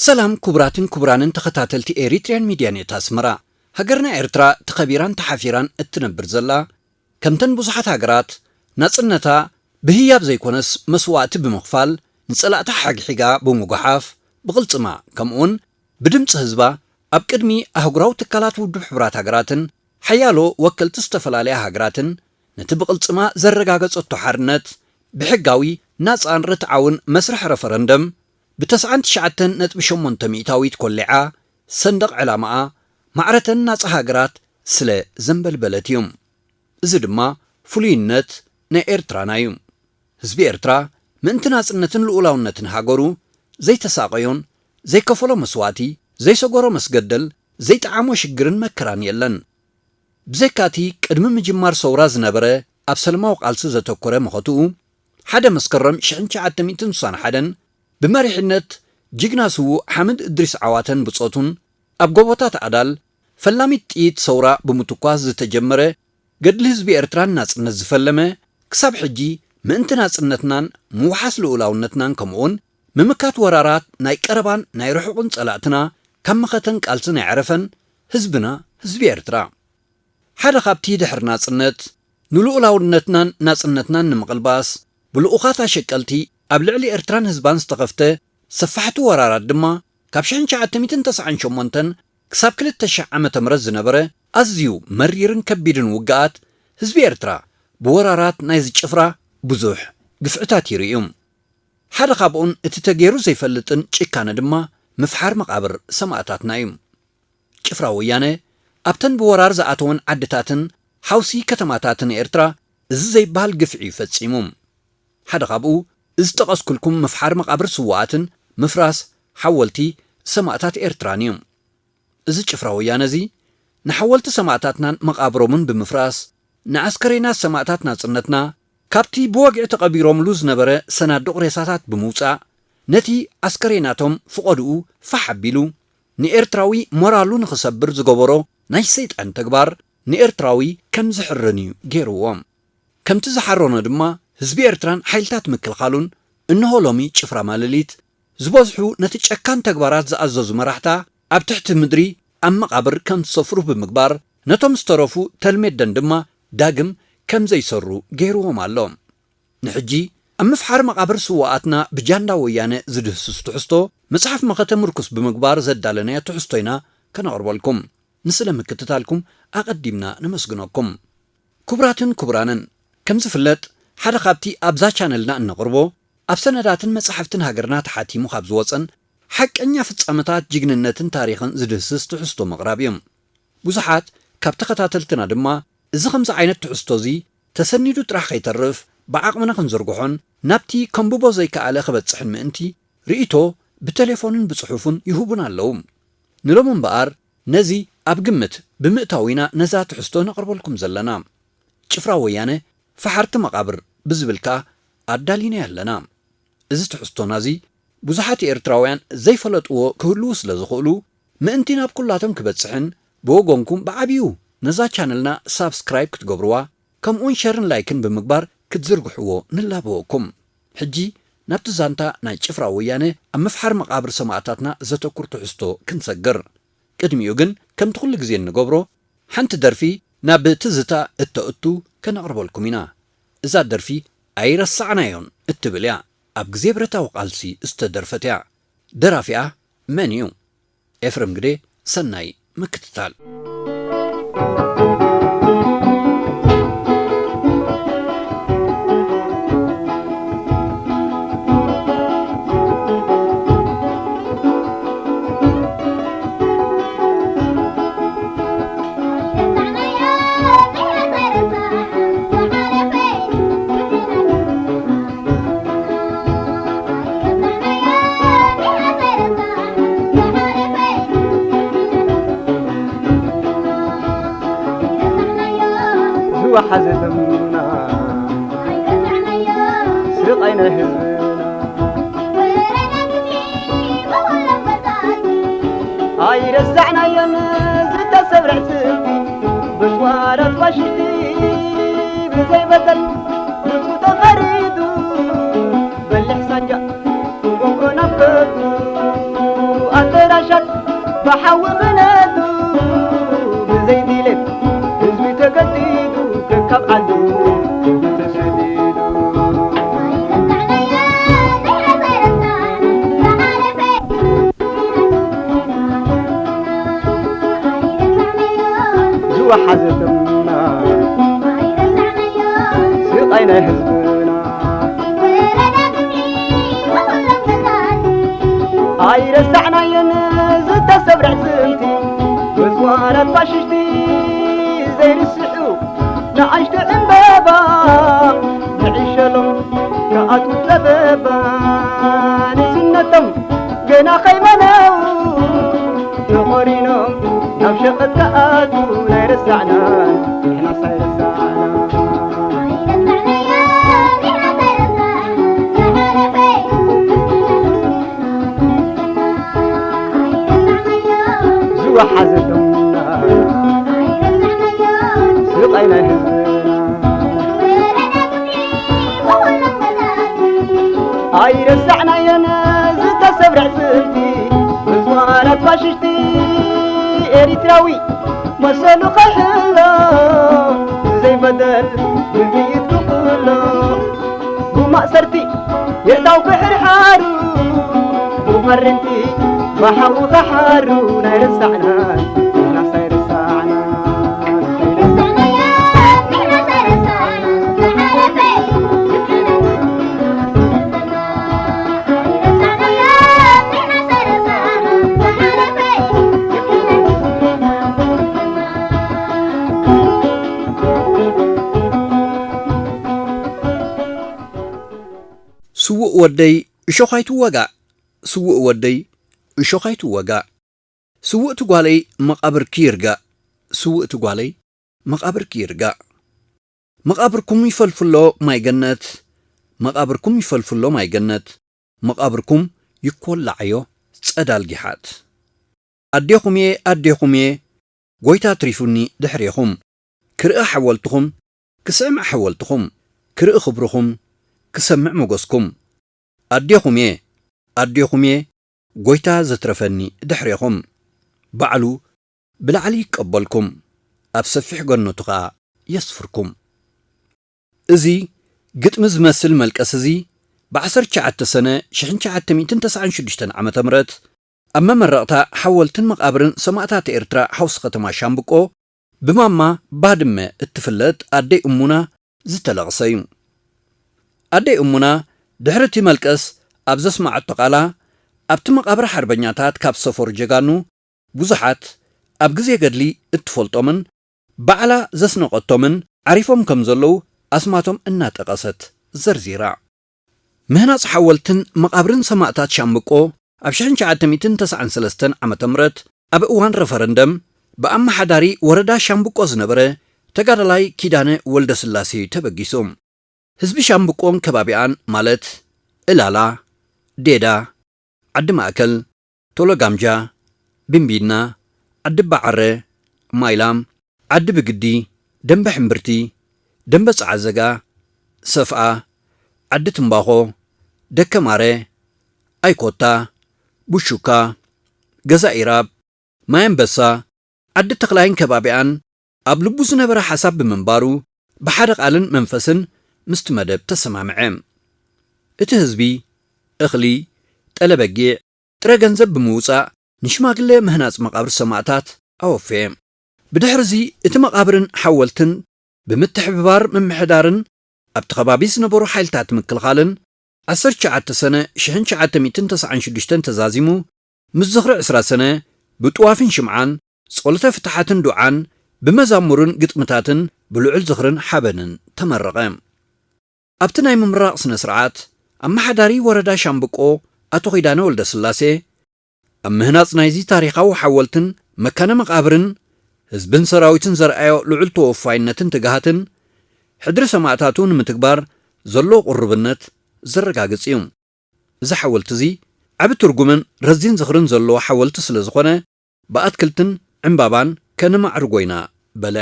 ሰላም ክቡራትን ክቡራንን ተኸታተልቲ ኤሪትሪያን ሚድያ ኔት ኣስመራ። ሃገርና ኤርትራ ተኸቢራን ተሓፊራን እትነብር ዘላ፣ ከምተን ብዙሓት ሃገራት ናጽነታ ብህያብ ዘይኮነስ መስዋእቲ ብምኽፋል፣ ንጸላእታ ሓግሒጋ ብምጉሓፍ፣ ብቕልጽማ ከምኡውን ብድምጺ ህዝባ ኣብ ቅድሚ ኣህጉራዊ ትካላት ውድብ ሕቡራት ሃገራትን ሓያሎ ወከልቲ ዝተፈላለያ ሃገራትን ነቲ ብቕልጽማ ዘረጋገጸቶ ሓርነት ብሕጋዊ፣ ናጻን ርትዓውን መስርሕ ረፈረንደም ብተስዓን ትሽዓተን ነጥቢ ሸሞንተ ሚእታዊት ኮሊዓ፣ ሰንደቕ ዕላማኣ ማዕረተን ናጻ ሃገራት ስለ ዘንበልበለት እዩ። እዚ ድማ ፍሉይነት ናይ ኤርትራና እዩ። ህዝቢ ኤርትራ ምእንቲ ናጽነትን ልኡላውነትን ሃገሩ ዘይተሳቐዮን ዘይከፈሎ መስዋእቲ፣ ዘይሰገሮ መስገደል፣ ዘይጠዓሞ ሽግርን መከራን የለን። ብዘይካቲ ቅድሚ ምጅማር ሰውራ ዝነበረ ኣብ ሰለማዊ ቃልሲ ዘተኮረ መኸትኡ፣ ሓደ መስከረም ሽሕን ትሽዓተ ሚእትን ስሳን ሓደን ብመሪሕነት ጅግና ስዉእ ሓምድ እድሪስ ዓዋተን ብጾቱን ኣብ ጎቦታት ኣዳል ፈላሚት ጥይት ሰውራ ብምትኳስ ዝተጀመረ ገድሊ ህዝቢ ኤርትራን ናጽነት ዝፈለመ፣ ክሳብ ሕጂ ምእንቲ ናጽነትናን ምውሓስ ልኡላውነትናን ከምኡውን ምምካት ወራራት ናይ ቀረባን ናይ ርሑቕን ጸላእትና ካብ መኸተን ቃልስን ኣየዕረፈን ህዝብና፣ ህዝቢ ኤርትራ። ሓደ ካብቲ ድሕሪ ናጽነት ንልኡላውነትናን ናጽነትናን ንምቕልባስ ብልኡኻት ኣሸቀልቲ ኣብ ልዕሊ ኤርትራን ህዝባን ዝተኸፍተ ሰፋሕቲ ወራራት ድማ፣ ካብ ሽሕን ትሽዓተ ሚእትን ተስዓን ሸሞንተን ክሳብ ክልተ ሽሕ ዓመተ ምህረት ዝነበረ ኣዝዩ መሪርን ከቢድን ውግኣት፣ ህዝቢ ኤርትራ ብወራራት ናይዚ ጭፍራ ብዙሕ ግፍዕታት ይርእዩ። ሓደ ካብኡን እቲ ተገይሩ ዘይፈልጥን ጭካነ ድማ ምፍሓር መቓብር ሰማእታትና እዩ። ጭፍራ ወያነ ኣብተን ብወራር ዝኣተወን ዓድታትን ሓውሲ ከተማታትን ኤርትራ እዚ ዘይበሃል ግፍዒ እዩ ፈጺሙ። ሓደ ካብኡ እዚ ጠቐስኩልኩም ምፍሓር መቓብር ስዉኣትን ምፍራስ ሓወልቲ ሰማእታት ኤርትራን እዩ። እዚ ጭፍራ ወያነ እዚ ንሓወልቲ ሰማእታትናን መቓብሮምን ብምፍራስ፣ ንኣስከሬናት ሰማእታት ናጽነትና ካብቲ ብወግዒ ተቐቢሮምሉ ዝነበረ ሰናዱቕ ሬሳታት ብምውጻእ፣ ነቲ ኣስከሬናቶም ፍቖድኡ ፋሕ ኣቢሉ፣ ንኤርትራዊ ሞራሉ ንኽሰብር ዝገበሮ ናይ ሰይጣን ተግባር ንኤርትራዊ ከም ዝሕረን እዩ ገይርዎ። ከምቲ ዝሓረኖ ድማ ህዝቢ ኤርትራን ሓይልታት ምክልኻሉን፣ እንሆ ሎሚ ጭፍራ ማለሊት ዝበዝሑ ነቲ ጨካን ተግባራት ዝኣዘዙ መራሕታ ኣብ ትሕቲ ምድሪ ኣብ መቓብር ከም ዝሰፍሩ ብምግባር፣ ነቶም ዝተረፉ ተልሜደን ድማ ዳግም ከም ዘይሰሩ ገይርዎም ኣሎ። ንሕጂ ኣብ ምፍሓር መቓብር ስዉኣትና ብጃንዳ ወያነ ዝድህስስ ትሕዝቶ መጽሓፍ መኸተ ምርኩስ ብምግባር ዘዳለናዮ ትሕዝቶ ኢና ከነቕርበልኩም። ንስለ ምክትታልኩም ኣቐዲምና ነመስግነኩም። ክቡራትን ክቡራንን፣ ከም ዝፍለጥ ሓደ ካብቲ ኣብዛ ቻነልና እነቕርቦ ኣብ ሰነዳትን መጻሕፍትን ሃገርና ተሓቲሙ ካብ ዝወጸን ሓቀኛ ፍጻመታት ጅግንነትን ታሪኽን ዝድህስስ ትሕዝቶ ምቕራብ እዩ። ብዙሓት ካብ ተኸታተልትና ድማ እዚ ከምዚ ዓይነት ትሕዝቶ እዚ ተሰኒዱ ጥራሕ ከይተርፍ ብዓቕምና ክንዝርግሖን ናብቲ ከንብቦ ዘይከኣለ ክበጽሕን ምእንቲ ርእይቶ ብቴሌፎንን ብጽሑፍን ይህቡና ኣለዉ። ንሎሚ እምበኣር ነዚ ኣብ ግምት ብምእታው ኢና ነዛ ትሕዝቶ ነቕርበልኩም ዘለና። ጭፍራ ወያነ ፈሓርቲ መቓብር ብዝብል ከኣ ኣዳሊናዮ ኣለና። እዚ ትሕዝቶና እዚ ብዙሓት ኤርትራውያን ዘይፈለጥዎ ክህልዉ ስለ ዝኽእሉ፣ ምእንቲ ናብ ኩላቶም ክበጽሕን ብወገንኩም ብዓቢኡ ነዛ ቻነልና ሳብስክራይብ ክትገብርዋ፣ ከምኡውን ሸርን ላይክን ብምግባር ክትዝርግሕዎ ንላበወኩም። ሕጂ ናብቲ ዛንታ ናይ ጭፍራ ወያነ ኣብ ምፍሓር መቓብር ሰማእታትና ዘተኩር ትሕዝቶ ክንሰግር። ቅድሚኡ ግን ከምቲ ኩሉ ግዜ እንገብሮ ሓንቲ ደርፊ ናብ ትዝታ እተእቱ ከነቕርበልኩም ኢና። እዛ ደርፊ ኣይረሳዕናዮን እትብል እያ። ኣብ ግዜ ብረታዊ ቃልሲ ዝተደርፈት እያ። ደራፊኣ መን እዩ? ኤፍሬም ግደ። ሰናይ ምክትታል። ወሓዘ ደምና ስቓይ ናይ ህዝብና ኣይረሳዕናዮን ዝተሰብረ ዕጽምቲ ብጽዋራት ፋሽስቲ ብዘይ በደል ንሱ ተፈሪዱ በሊሕ ሳንጃ ቁንቁን ኣብ ከብዱ ኣደራሻት ብሓዊ ክነዱ ብዘይ ድሌት ህዝቢ ተገዲዱ ከካብ ዓዱ ተሰዲዱ። ዝወሓዘ ደምና ስቓይ ናይ ህዝብና ኣይረሳዕናዮን ዝተሰብረ ዕጽምቲ ብጽዋራት ፋሽስቲ ዘይርስዑ ንኣሽቱ ዕምበባ ንዕሸሎም ክኣትዉ ጸበባ ንስነቶም ገና ከይበነው ተቖሪኖም ናብ ሸቐጥ ክኣትዉ ናይ ረሳዕና ንሕናስ ኣይረሳዕና። ዝወሓዘ ደምና ስቓይ ናይ ህዝብና ኣይረሳዕናዮን ዝተሰብረ ዕጽምቲ ብጽዋራት ፋሽስቲ ኤሪትራዊ መሰሉ ከሕሎ ብዘይ በደል ብጥይት ክቕሎ ብማእሰርቲ የእታው ክሕርሓሩ ብመርንቲ ብሓዊ ክሓሩ ናይ ረሳዕና ንሕናስ ኣይረሳዕና። ስዉእ ወደይ እሾኽ ኣይትወጋእ፣ ስዉእ ወደይ እሾኽ ኣይትወጋእ። ስውእቲ ጓለይ መቓብርኪ ይርጋእ፣ ስውእቲ ጓለይ መቓብርኪ ይርጋእ። መቓብርኩም ይፈልፍሎ ማይ ገነት፣ መቓብርኩም ይፈልፍሎ ማይ ገነት፣ መቓብርኩም ይኮላዓዮ ጸዳል ጊሓት። ኣዴኹም እየ፣ ኣዴኹም እየ፣ ጎይታ ኣትሪፉኒ ድሕሬኹም። ክርኢ ሓወልትኹም፣ ክስዕም ሓወልትኹም፣ ክርኢ ክብርኹም፣ ክሰምዕ ሞገስኩም። ኣዴኹም እየ፣ ኣዴኹም እየ፣ ጎይታ ዘትረፈኒ ድሕሬኹም። ባዕሉ ብላዕሊ ይቀበልኩም፣ ኣብ ሰፊሕ ገነቱ ኸኣ የስፍርኩም። እዚ ግጥሚ ዝመስል መልቀስ እዚ፣ ብዓሰርተ ትሽዓተ ሰነ ሽሕን ትሽዓተ ሚእትን ተስዓን ሽዱሽተን ዓመተ ምህረት ኣብ መመረቕታ ሓወልትን መቓብርን ሰማእታት ኤርትራ ሓውሲ ከተማ ሻምብቆ ብማማ ባድመ እትፍለጥ ኣደይ እሙና ዝተለቕሰ እዩ። ኣደይ እሙና ድሕሪ እቲ መልቀስ ኣብ ዘስመዓቶ ቃላ፣ ኣብቲ መቓብር ሓርበኛታት ካብ ዝሰፈሩ ጀጋኑ ብዙሓት ኣብ ግዜ ገድሊ እትፈልጦምን ባዕላ ዘስነቐቶምን ዓሪፎም ከም ዘለዉ ኣስማቶም እናጠቐሰት ዘርዚራ። ምህናጽ ሓወልትን መቓብርን ሰማእታት ሻምብቆ ኣብ ሽሕን ትሽዓተ ሚእትን ተስዓን ሰለስተን ዓመተ ምህረት ኣብ እዋን ረፈረንደም ብኣመሓዳሪ ወረዳ ሻምብቆ ዝነበረ ተጋዳላይ ኪዳነ ወልደስላሴ እዩ ተበጊሱ። ህዝቢ ሻምብቆን ከባቢኣን ማለት እላላ፣ ዴዳ፣ ዓዲ ማእከል፣ ቶሎ ጋምጃ፣ ቢምቢና፣ ዓዲ ባዓረ፣ ማይላም፣ ዓዲ ብግዲ፣ ደምበ ሕምብርቲ፣ ደምበ ጸዓዘጋ፣ ሰፍኣ፣ ዓዲ ትምባኾ፣ ደከማረ፣ ኣይኮታ፣ ቡሹካ፣ ገዛ ኢራብ፣ ማይ ኣንበሳ፣ ዓዲ ተኽላይን ከባቢኣን ኣብ ልቡ ዝነበረ ሓሳብ ብምንባሩ፣ ብሓደ ቃልን መንፈስን ምስቲ መደብ ተሰማምዐ። እቲ ህዝቢ፣ እኽሊ፣ ጠለበጊዕ፣ ጥረ ገንዘብ ብምውጻእ፣ ንሽማግለ ምህናጽ መቓብር ሰማእታት ኣወፈየ። ብድሕርዚ፣ እቲ መቓብርን ሓወልትን ብምትሕብባር ምምሕዳርን ኣብቲ ከባቢ ዝነበሩ ሓይልታት ምክልኻልን ዓሰርተ ትሽዓተ ሰነ ሽሕን ትሽዓተ ሚእትን ተስዓን ሽዱሽተን ተዛዚሙ፣ ምስ ዝኽሪ ዕስራ ሰነ ብጥዋፍን ሽምዓን፣ ጸሎተ ፍትሓትን ዱዓን፣ ብመዛሙርን ግጥምታትን ብልዑል ዝኽርን ሓበንን ተመረቐ። ኣብቲ ናይ ምምራቕ ስነ ስርዓት፣ ኣመሓዳሪ ወረዳ ሻምብቆ ኣቶ ኪዳነ ወልደስላሴ፣ ኣብ ምህናጽ ናይዚ ታሪኻዊ ሓወልትን መካነ መቓብርን፣ ህዝብን ሰራዊትን ዘርኣዮ ልዑል ተወፋይነትን ትግሃትን፣ ሕድሪ ሰማእታቱ ንምትግባር ዘለዎ ቅሩብነት ዘረጋግጽ እዩ። እዚ ሓወልቲ እዚ ዓቢ ትርጉምን ረዚን ዝኽርን ዘለዎ ሓወልቲ ስለ ዝኾነ፣ ብኣትክልትን ዕምባባን ከነማዕርጎ ኢና በለ።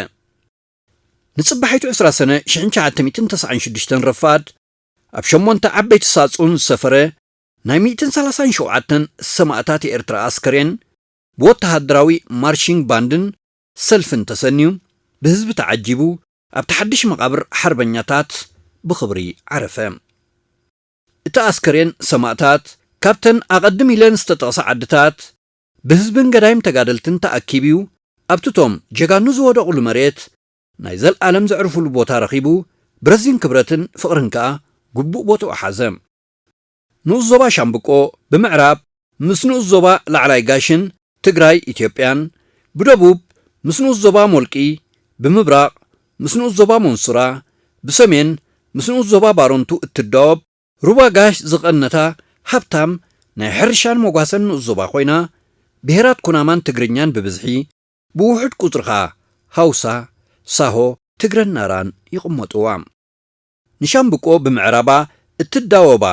ንጽባሒቱ ዕስራ ሰነ ሽሕን ትሽዓተ ሚእትን ተስዓን ሽዱሽተን ረፋድ፣ ኣብ ሸሞንተ ዓበይቲ ሳጹን ዝሰፈረ ናይ ሚእትን ሰላሳን ሸውዓተን ሰማእታት ኤርትራ ኣስከሬን ብወተሃደራዊ ማርሺንግ ባንድን ሰልፍን ተሰንዩ፣ ብህዝቢ ተዓጂቡ፣ ኣብቲ ሓድሽ መቓብር ሓርበኛታት ብኽብሪ ዓረፈ። እቲ ኣስከሬን ሰማእታት፣ ካብተን ኣቐድም ኢለን ዝተጠቕሳ ዓድታት፣ ብህዝብን ገዳይም ተጋደልትን ተኣኪብዩ፣ ኣብቲ ቶም ጀጋኑ ዝወደቑሉ መሬት ናይ ዘልኣለም ዘዕርፉሉ ቦታ ረኺቡ፣ ብረዚን ክብረትን ፍቕርን ከኣ ግቡእ ቦትኡ ሓዘ። ንኡስ ዞባ ሻምብቆ ብምዕራብ ምስ ንኡስ ዞባ ላዕላይ ጋሽን ትግራይ ኢትዮጵያን፣ ብደቡብ ምስ ንኡስ ዞባ ሞልቂ፣ ብምብራቕ ምስ ንኡስ ዞባ ሞንሱራ፣ ብሰሜን ምስ ንኡስ ዞባ ባሮንቱ እትዳወብ፣ ሩባ ጋሽ ዝቐነታ ሃብታም ናይ ሕርሻን መጓሰን ንኡስ ዞባ ኮይና፣ ብሄራት ኩናማን ትግርኛን ብብዝሒ፣ ብውሑድ ቁጽሪ ኸኣ ሃውሳ፣ ሳሆ፣ ትግረን ናራን ይቕመጥዋ። ንሻምብቆ ብምዕራባ እትዳወባ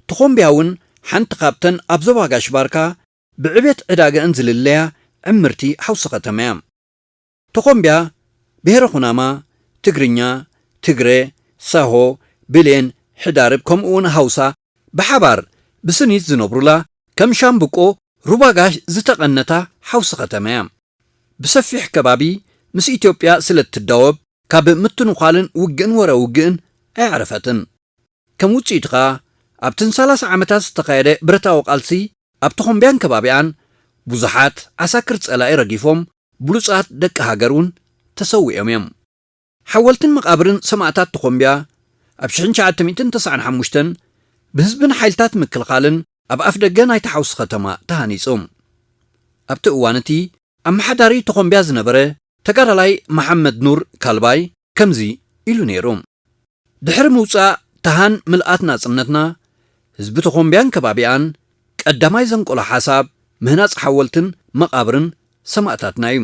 ተኾምብያ እውን ሓንቲ ካብተን ኣብ ዞባ ጋሽ ባርካ ብዕቤት ዕዳገአን ዝልለያ ዕምርቲ ሃውሲ ከተማ እያ። ተኾምብያ ብሄረ ኩናማ፣ ትግርኛ፣ ትግረ፣ ሳሆ፣ ብሌን፣ ሕዳርብ ከምኡ እውን ሃውሳ ብሓባር ብስኒት ዝነብሩላ ከም ሻምብቆ ሩባ ጋሽ ዝተቐነታ ሓውሲ ከተማ እያ። ብሰፊሕ ከባቢ ምስ ኢትዮጵያ ስለ እትዳወብ፣ ካብ ምትንዃልን ውግእን ወረ ውግእን ኣየዕረፈትን። ከም ውጽኢቱ ኸኣ፣ ኣብተን ሰላሳ ዓመታት ዝተኻየደ ብረታዊ ቃልሲ፣ ኣብ ተኾምብያን ከባቢኣን ብዙሓት ዓሳክር ጸላኢ ረጊፎም፣ ብሉጻት ደቂ ሃገር እውን ተሰዊኦም እዮም። ሓወልትን መቓብርን ሰማእታት ተኾምብያ ኣብ ሽሕን ትሽዓተ ሚእትን ተስዓን ሓሙሽተን ብህዝብን ሓይልታት ምክልኻልን ኣብ ኣፍደገ ናይቲ ሓውሲ ከተማ ተሃኒጹ። ኣብቲ እዋን እቲ ኣመሓዳሪ ተኾምብያ ዝነበረ ተጋዳላይ መሓመድ ኑር ካልባይ ከምዚ ኢሉ ነይሩ። ድሕሪ ምውጻእ ተሃን ምልኣት ናጽነትና፣ ህዝቢ ተኾምብያን ከባቢኣን ቀዳማይ ዘንቀሎ ሓሳብ ምህናጽ ሓወልትን መቓብርን ሰማእታትና እዩ።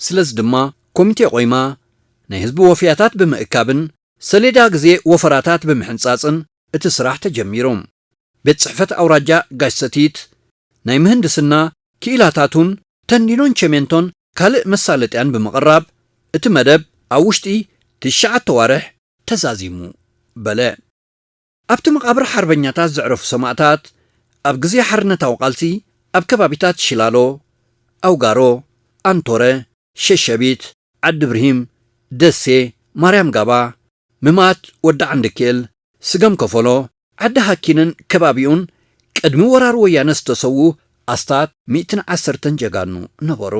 ስለዚ ድማ ኮሚቴ ቆይማ ናይ ህዝቢ ወፍያታት ብምእካብን ሰሌዳ ግዜ ወፈራታት ብምሕንጻጽን እቲ ስራሕ ተጀሚሩ። ቤት ጽሕፈት ኣውራጃ ጋሽ ሰቲት ናይ ምህንድስና ክኢላታቱን ተንዲኖን ቸሜንቶን ካልእ መሳለጥያን ብምቕራብ፣ እቲ መደብ ኣብ ውሽጢ ትሽዓተ ዋርሕ ተዛዚሙ በለ። ኣብቲ መቓብር ሓርበኛታት ዘዕረፉ ሰማእታት፣ ኣብ ግዜ ሓርነታዊ ቃልሲ ኣብ ከባቢታት ሽላሎ፣ ኣውጋሮ፣ ኣንቶረ፣ ሸሸቢት፣ ዓዲ ብርሂም፣ ደሴ፣ ማርያም ጋባ፣ ምማት ወዲ ዓንድኪኤል፣ ስገም ከፈሎ፣ ዓዲ ሃኪንን ከባቢኡን ቅድሚ ወራር ወያነ ዝተሰዉ ኣስታት ሚእትን ዓሰርተን ጀጋኑ ነበሩ።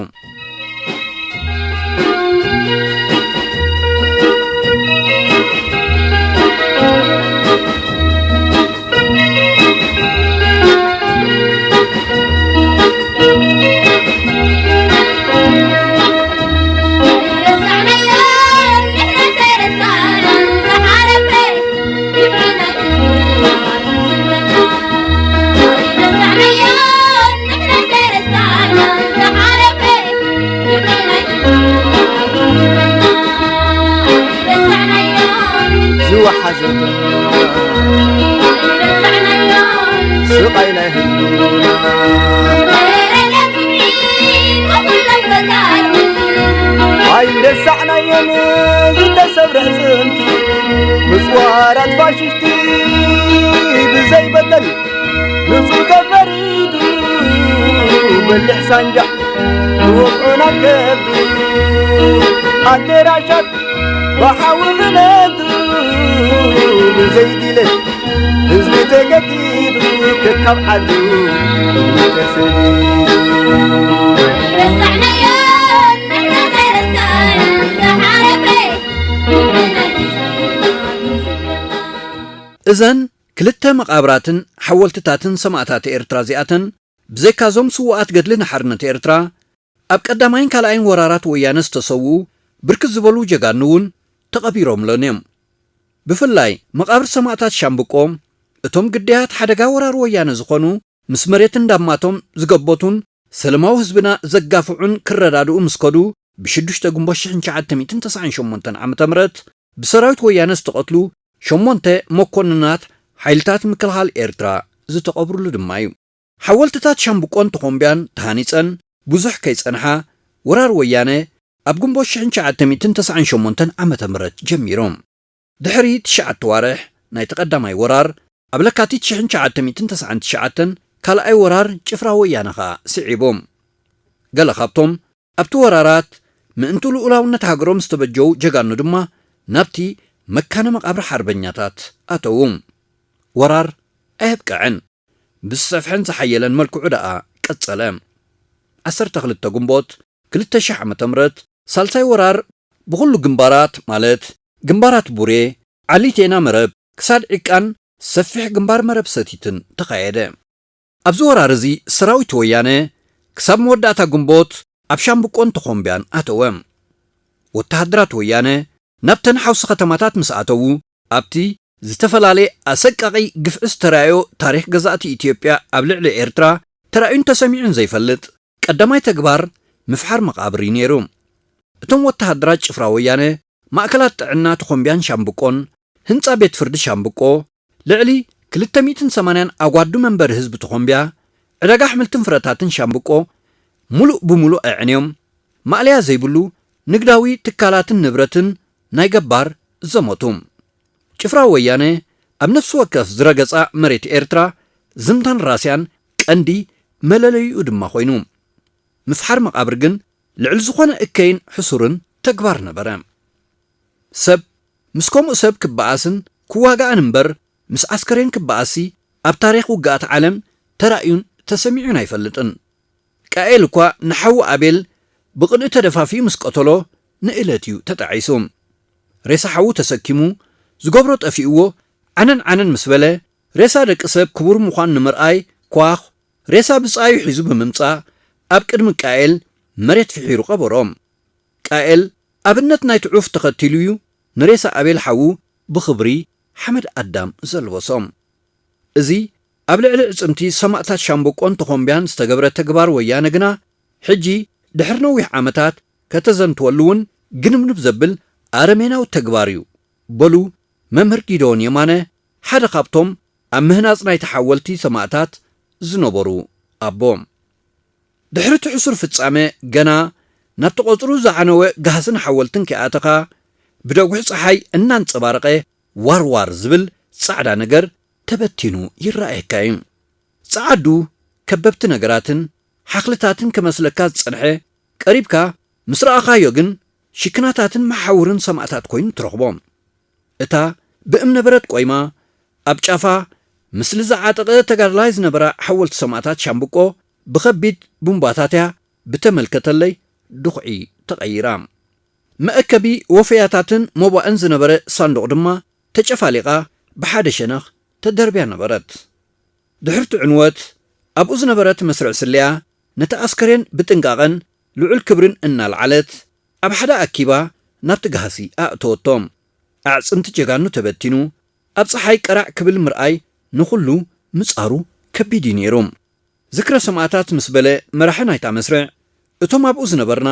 ዝወሓዘት ስቓይ ናይ ህዝብና ኣይረሳዕናዮን ዝተሰብረ ኣዕጽምቲ ምስ ወራራት ፋሽስቲ ብዘይ በደል ንጹህ ተፈሪዱ በሊሕ ሳንጃ ንወግዑና ከብዱ ኣደራሻት ብሓዊ ክነዱ ብዘይ ድሌት ህዝቢ ተገዲዱ ከካብ ዓዱ ተሰዲዱ። እዘን ክልተ መቓብራትን ሓወልትታትን ሰማእታት ኤርትራ እዚኣተን፣ ብዘይካዞም ስዉኣት ገድሊ ንሓርነት ኤርትራ፣ ኣብ ቀዳማይን ካልኣይን ወራራት ወያነ ዝተሰውኡ ብርክት ዝበሉ ጀጋኑ እውን ተቐቢሮምለን እዮም። ብፍላይ መቓብር ሰማእታት ሻምብቆ፣ እቶም ግዳያት ሓደጋ ወራር ወያነ ዝኾኑ፣ ምስ መሬት እንዳማቶም ዝገበቱን ሰለማዊ ህዝብና ዘጋፍዑን ክረዳድኡ ምስ ከዱ፣ ብሽዱሽተ ግንቦት ሽሕን ትሽዓተ ሚእትን ተስዓን ሸሞንተን ዓመተ ምህረት ብሰራዊት ወያነ ዝተቐትሉ ሸሞንተ መኮንናት ሓይልታት ምክልኻል ኤርትራ ዝተቐብሩሉ ድማ እዩ። ሓወልትታት ሻምብቆን ተኾምቢያን ተሃኒጸን ብዙሕ ከይጸንሓ፣ ወራር ወያነ ኣብ ግንቦት ሽሕን ትሽዓተ ሚእትን ተስዓን ሸሞንተን ዓመተ ምህረት ጀሚሩ። ድሕሪ ትሽዓተ ዋርሕ ናይቲ ቀዳማይ ወራር፣ ኣብ ለካቲት ሽሕን ትሽዓተ ሚእትን ተስዓን ትሽዓተን ካልኣይ ወራር ጭፍራ ወያነ ኸኣ ስዒቡ። ገለ ካብቶም ኣብቲ ወራራት ምእንቱ ልኡላውነት ሃገሮም ዝተበጀዉ ጀጋኑ ድማ ናብቲ መካነ መቓብር ሓርበኛታት ኣተዉ። ወራር ኣየብቅዐን። ብዝሰፍሐን ዝሓየለን መልክዑ ደኣ ቀጸለ። ዓሰርተ ክልተ ግንቦት ክልተ ሽሕ ዓመተ ምህረት ሳልሳይ ወራር ብኹሉ ግንባራት፣ ማለት ግንባራት ቡሬ፣ ዓሊቴና መረብ ክሳድ ዒቃን ሰፊሕ ግንባር መረብ ሰቲትን ተኻየደ። ኣብዚ ወራር እዚ ሰራዊት ወያነ ክሳብ መወዳእታ ግንቦት ኣብ ሻምብቆን ተኾምቢያን ኣተወ። ወተሃደራት ወያነ ናብተን ሓውሲ ከተማታት ምስ ኣተዉ፣ ኣብቲ ዝተፈላለየ ኣሰቃቒ ግፍዒ ዝተራእዮ ታሪኽ ገዛእቲ ኢትዮጵያ ኣብ ልዕሊ ኤርትራ ተራእዩን ተሰሚዑን ዘይፈልጥ ቀዳማይ ተግባር ምፍሓር መቓብር እዩ ነይሩ። እቶም ወተሃደራት ጭፍራ ወያነ ማእከላት ጥዕና ተኾምቢያን ሻምብቆን፣ ህንጻ ቤት ፍርዲ ሻምብቆ፣ ልዕሊ ክልተ ሚእትን ሰማንያን ኣጓዱ መንበሪ ህዝቢ ተኾምቢያ፣ ዕዳጋ ኣሕምልትን ፍረታትን ሻምብቆ ሙሉእ ብሙሉእ ኣዕንዮም፣ ማእለያ ዘይብሉ ንግዳዊ ትካላትን ንብረትን ናይ ገባር ዘመቱ። ጭፍራ ወያነ ኣብ ነፍሲ ወከፍ ዝረገጻ መሬት ኤርትራ ዝምታን ራስያን ቀንዲ መለለይኡ ድማ ኮይኑ፣ ምፍሓር መቓብር ግን ልዕሊ ዝኾነ እከይን ሕሱርን ተግባር ነበረ። ሰብ ምስ ከምኡ ሰብ ክበኣስን ክዋጋእን እምበር፣ ምስ ዓስከሬን ክበኣስሲ ኣብ ታሪኽ ውግኣት ዓለም ተራእዩን ተሰሚዑን ኣይፈልጥን። ቃኤል እኳ ንሓዉ ኣቤል ብቕንኢ ተደፋፊኡ ምስ ቀተሎ ንእለት እዩ ተጣዒሱ። ሬሳ ሓዉ ተሰኪሙ ዝገብሮ ጠፊእዎ ዓነን ዓነን ምስ በለ፣ ሬሳ ደቂ ሰብ ክቡር ምዃኑ ንምርኣይ ኳኽ ሬሳ ብጻዩ ሒዙ ብምምጻእ ኣብ ቅድሚ ቃኤል መሬት ፍሒሩ ቀበሮ። ቃኤል ኣብነት ናይ ትዑፍ ተኸቲሉ እዩ ንሬሳ ኣቤል ሓዉ ብኽብሪ ሓመድ ኣዳም ዘልበሶ። እዚ ኣብ ልዕሊ ዕጽምቲ ሰማእታት ሻምብቆን ተኾምቢያን ዝተገብረ ተግባር ወያነ ግና፣ ሕጂ ድሕሪ ነዊሕ ዓመታት ከተዘንትወሉ እውን ግንብንብ ዘብል ኣረሜናዊ ተግባር እዩ በሉ መምህር ጊደዎን የማነ፣ ሓደ ካብቶም ኣብ ምህናጽ ናይቲ ሓወልቲ ሰማእታት ዝነበሩ ኣቦ። ድሕሪ እቲ ሕሱር ፍጻመ፣ ገና ናብቲ ቆጽሩ ዝዓነወ ጋህስን ሓወልትን ከይኣተኻ፣ ብደጉሒ ጸሓይ እናንጸባረቐ ዋርዋር ዝብል ጻዕዳ ነገር ተበቲኑ ይረኣየካ እዩ። ጸዓዱ ከበብቲ ነገራትን ሓኽልታትን ክመስለካ ዝጸንሐ፣ ቀሪብካ ምስ ረኣኻዮ ግን ሽክናታትን መሓውርን ሰማእታት ኮይኑ ትረኽቦ። እታ ብእምነበረድ ቆይማ ኣብ ጫፋ ምስሊ ዝዓጠቐ ተጋድላይ ዝነበራ ሓወልቲ ሰማእታት ሻምብቆ ብኸቢድ ቡምባታት እያ ብተመልከተለይ ድኹዒ ተቐይራ። መእከቢ ወፈያታትን መባእን ዝነበረ ሳንዱቕ ድማ ተጨፋሊቓ ብሓደ ሸነኽ ተደርብያ ነበረት። ድሕርቲ ዕንወት ኣብኡ ዝነበረት መስርዕ ስለያ ነቲ ኣስከሬን ብጥንቃቐን ልዑል ክብርን እናልዓለት ኣብ ሓደ ኣኪባ ናብቲ ጋህሲ ኣእተወቶ። ኣዕጽምቲ ጀጋኑ ተበቲኑ ኣብ ጸሓይ ቀራዕ ክብል ምርኣይ ንኹሉ ምጻሩ ከቢድ እዩ ነይሩ። ዝክረ ሰማእታት ምስ በለ መራሒ ናይታ መስርዕ፣ እቶም ኣብኡ ዝነበርና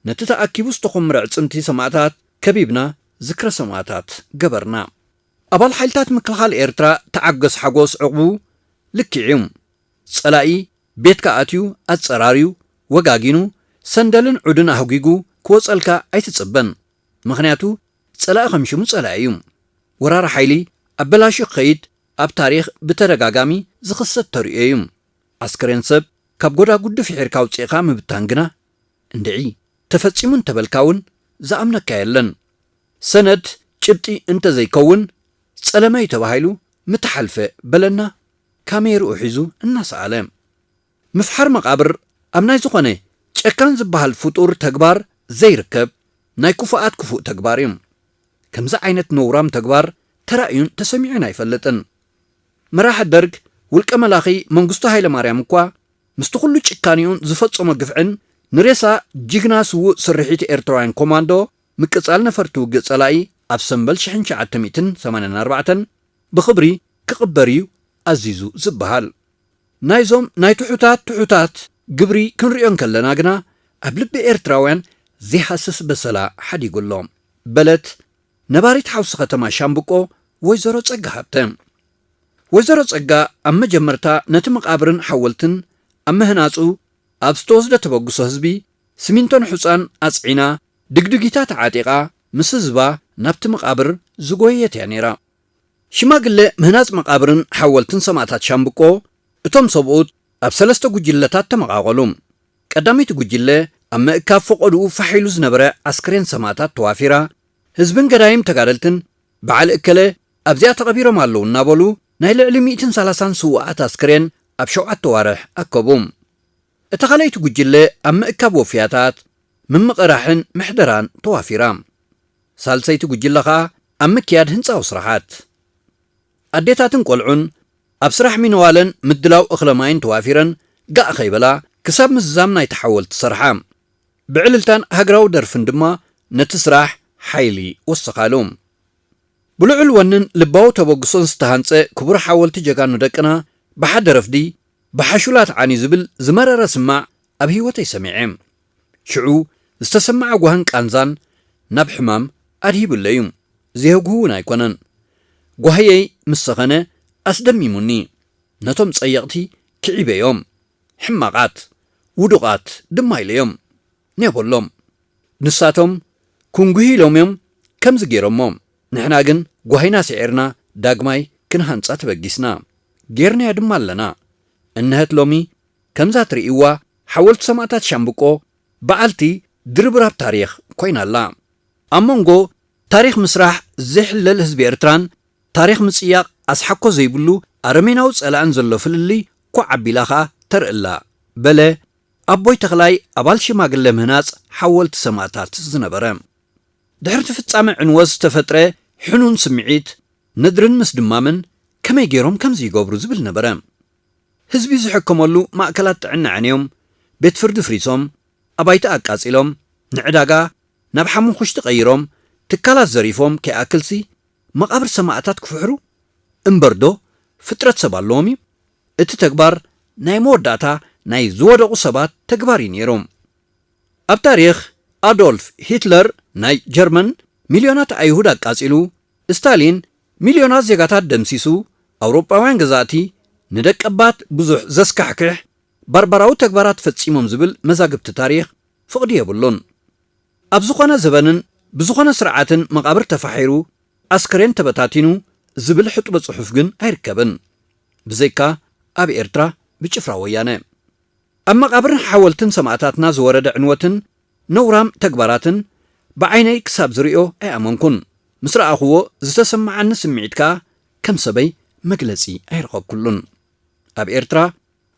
ነቲ ተኣኪቡ ዝተኾመረ ኣዕጽምቲ ሰማእታት ከቢብና ዝክረ ሰማእታት ገበርና። ኣባል ሓይልታት ምክልኻል ኤርትራ ተዓገስ ሓጎስ ዕቑቡ ልክዕ እዩ። ጸላኢ ቤትካ ኣትዩ ኣጸራርዩ ወጋጊኑ ሰንደልን ዑድን ኣህጒጉ ክወጸልካ ኣይትጽበን። ምኽንያቱ ጸላኢ ከም ሽሙ ጸላኢ እዩ። ወራሪ ሓይሊ ኣበላሹ ክኸይድ ኣብ ታሪኽ ብተደጋጋሚ ዝኽሰት ተርእዮ እዩ። ኣስከሬን ሰብ ካብ ጎዳጉዲ ፍሒርካ ኣውጺእኻ ምብታን ግና እንድዒ ተፈጺሙ እንተበልካ እውን ዝኣምነካ የለን። ሰነድ ጭብጢ እንተዘይከውን ጸለመ እዩ ተባሂሉ ምተሓልፈ በለና ካሜርኡ ሒዙ እናሰኣለ። ምፍሓር መቓብር ኣብ ናይ ዝኾነ ጨካን ዝበሃል ፍጡር ተግባር ዘይርከብ ናይ ክፉኣት ክፉእ ተግባር እዩ። ከምዚ ዓይነት ነውራም ተግባር ተራእዩን ተሰሚዑን ኣይፈልጥን። መራሒ ደርግ ውልቀ መላኺ መንግስቱ ሃይለማርያም እኳ ምስቲ ኩሉ ጭካኔኡን ዝፈጸሞ ግፍዕን ንሬሳ ጅግና ስዉእ ስርሒት ኤርትራውያን ኮማንዶ ምቅጻል ነፈርቲ ውግእ ጸላኢ ኣብ ሰምበል ሽሕን ትሽዓተ ሚእትን ሰማንያን ኣርባዕተን ብኽብሪ ክቕበር እዩ ኣዚዙ ዝበሃል። ናይዞም ናይ ትሑታት ትሑታት ግብሪ ክንሪኦ እንከለና ግና ኣብ ልቢ ኤርትራውያን ዘይሃስስ በሰላ ሓዲጉ ኣሎ። በለት ነባሪት ሓውሲ ከተማ ሻምብቆ ወይዘሮ ጸጋ ሃብተ። ወይዘሮ ጸጋ ኣብ መጀመርታ ነቲ መቓብርን ሓወልትን ኣብ ምህናጹ ኣብ ዝተወስደ ተበግሶ ህዝቢ፣ ስሚንቶን ሑጻን ኣጽዒና፣ ድግድጊታ ተዓጢቓ፣ ምስ ህዝባ ናብቲ መቓብር ዝጎየየት እያ ነይራ። ሽማግለ ምህናጽ መቓብርን ሓወልትን ሰማእታት ሻምብቆ፣ እቶም ሰብኡት ኣብ ሰለስተ ጉጅለታት ተመቓቐሉ። ቀዳመይቲ ጉጅለ ኣብ ምእካብ ፈቐድኡ ፋሕ ኢሉ ዝነበረ ኣስክሬን ሰማእታት ተዋፊራ፣ ህዝብን ገዳይም ተጋደልትን በዓል እከለ ኣብዚኣ ተቐቢሮም ኣለዉ እናበሉ ናይ ልዕሊ ሚእትን ሰላሳን ስዉኣት ኣስክሬን ኣብ ሸውዓተ ዋርሕ ኣከቡ። እታ ካልኣይቲ ጉጅለ ኣብ ምእካብ ወፍያታት፣ ምምቕራሕን ምሕደራን ተዋፊራ። ሳልሰይቲ ጉጅለ ኸኣ ኣብ ምክያድ ህንጻዊ ስራሓት። ኣዴታትን ቆልዑን ኣብ ስራሕ ሚነዋለን ምድላው እኽለ ማይን ተዋፊረን ጋእ ኸይበላ ክሳብ ምዝዛም ናይቲ ሓወልቲ ሰርሓ። ብዕልልታን ሃገራዊ ደርፍን ድማ ነቲ ስራሕ ሓይሊ ወሰኻሉ። ብልዑል ወንን ልባዊ ተበግሶን ዝተሃንጸ ክቡር ሓወልቲ ጀጋኑ ደቅና ብሓደ ረፍዲ ብሓሹላት ዓንዩ ዝብል ዝመረረ ስማዕ ኣብ ህይወተይ ሰሚዐ። ሽዑ ዝተሰማዐ ጓህን ቃንዛን ናብ ሕማም ኣድሂቡለይ እዩ። ዘየጉህ እውን ኣይኮነን። ጓህየይ ምስ ሰኸነ ኣስደሚሙኒ። ነቶም ጸየቕቲ ክዒበዮም። ሕማቓት፣ ውዱቓት ድማ ኢለዮም። ኔቦሎም። ንሳቶም ክንጉሂ ኢሎም እዮም ከምዚ ገይሮሞ። ንሕና ግን ጓሂና ስዒርና ዳግማይ ክንሃንጻ ተበጊስና። ጌርናዮ ድማ ኣለና። እንሀት ሎሚ ከምዛ ትርእይዋ ሓወልቲ ሰማእታት ሻምብቆ በዓልቲ ድርብራብ ታሪኽ ኮይና ኣላ። ኣብ መንጎ ታሪኽ ምስራሕ ዘይሕለል ህዝቢ ኤርትራን ታሪኽ ምጽያቕ ኣስሓኮ ዘይብሉ ኣረሜናዊ ጸላእን ዘሎ ፍልልይ ኮዕ ኣቢላ ኸኣ ተርእላ በለ ኣቦይ ተኽላይ ኣባል ሽማግለ ምህናጽ ሓወልቲ ሰማእታት ዝነበረ። ድሕርቲ ፍጻመ ዕንወት ዝተፈጥረ ሕኑን ስምዒት፣ ነድርን ምስድማምን ከመይ ገይሮም ከምዚ ይገብሩ ዝብል ነበረ። ህዝቢ ዝሕከመሉ ማእከላት ጥዕና ዓንዮም፣ ቤት ፍርዲ ፍሪሶም፣ ኣባይቲ ኣቃጺሎም፣ ንዕዳጋ ናብ ሓሙኹሽቲ ቀይሮም፣ ትካላት ዘሪፎም ከይኣክልሲ መቓብር ሰማእታት ክፍሕሩ እምበርዶ ፍጥረት ሰብ ኣለዎም እዩ? እቲ ተግባር ናይ መወዳእታ ናይ ዝወደቑ ሰባት ተግባር እዩ ነይሩ። ኣብ ታሪኽ ኣዶልፍ ሂትለር ናይ ጀርመን ሚልዮናት ኣይሁድ ኣቃጺሉ፣ ስታሊን ሚልዮናት ዜጋታት ደምሲሱ፣ ኣውሮጳውያን ገዛእቲ ንደቀባት ብዙሕ ዘስካሕክሕ ባርባራዊ ተግባራት ፈጺሞም ዝብል መዛግብቲ ታሪኽ ፍቕዲ የብሉን። ኣብ ዝኾነ ዘበንን ብዝኾነ ስርዓትን መቓብር ተፋሒሩ፣ ኣስከሬን ተበታቲኑ ዝብል ሕጡበ ጽሑፍ ግን ኣይርከብን። ብዘይካ ኣብ ኤርትራ ብጭፍራ ወያነ። ኣብ መቓብርን ሓወልትን ሰማእታትና ዝወረደ ዕንወትን ነውራም ተግባራትን ብዓይነይ ክሳብ ዝርእዮ ኣይኣመንኩን። ምስ ረኣኹዎ ዝተሰማዓኒ ስምዒት ከኣ ከም ሰበይ መግለጺ ኣይረኸብኩሉን። ኣብ ኤርትራ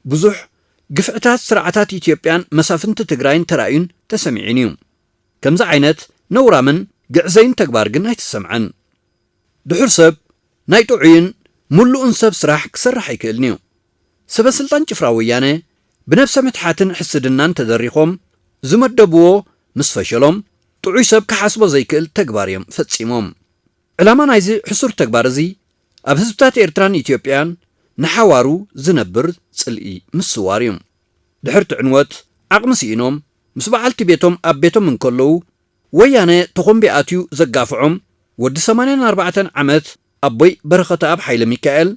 ብዙሕ ግፍዕታት ስርዓታት ኢትዮጵያን መሳፍንቲ ትግራይን ተራእዩን ተሰሚዑን እዩ። ከምዚ ዓይነት ነውራምን ግዕዘይን ተግባር ግን ኣይተሰምዐን። ድሑር ሰብ ናይ ጥዑይን ምሉእን ሰብ ስራሕ ክሰርሕ ኣይክእልን እዩ። ሰበ ስልጣን ጭፍራ ወያነ ብነብሰ ምትሓትን ሕስድናን ተደሪኾም ዝመደብዎ ምስ ፈሸሎም ጥዑይ ሰብ ክሓስቦ ዘይክእል ተግባር እዮም ፈጺሞም። ዕላማ ናይዚ ሕሱር ተግባር እዚ ኣብ ህዝብታት ኤርትራን ኢትዮጵያን ንሓዋሩ ዝነብር ጽልኢ ምስዋር እዩ። ድሕርቲ ዕንወት ዓቕሚ ስኢኖም ምስ በዓልቲ ቤቶም ኣብ ቤቶም እንከለዉ ወያነ ተኾምቢ ኣትዩ ዘጋፍዖም ወዲ ሰማንያን ኣርባዕተን ዓመት ኣቦይ በረኸተኣብ ሓይለ ሚካኤል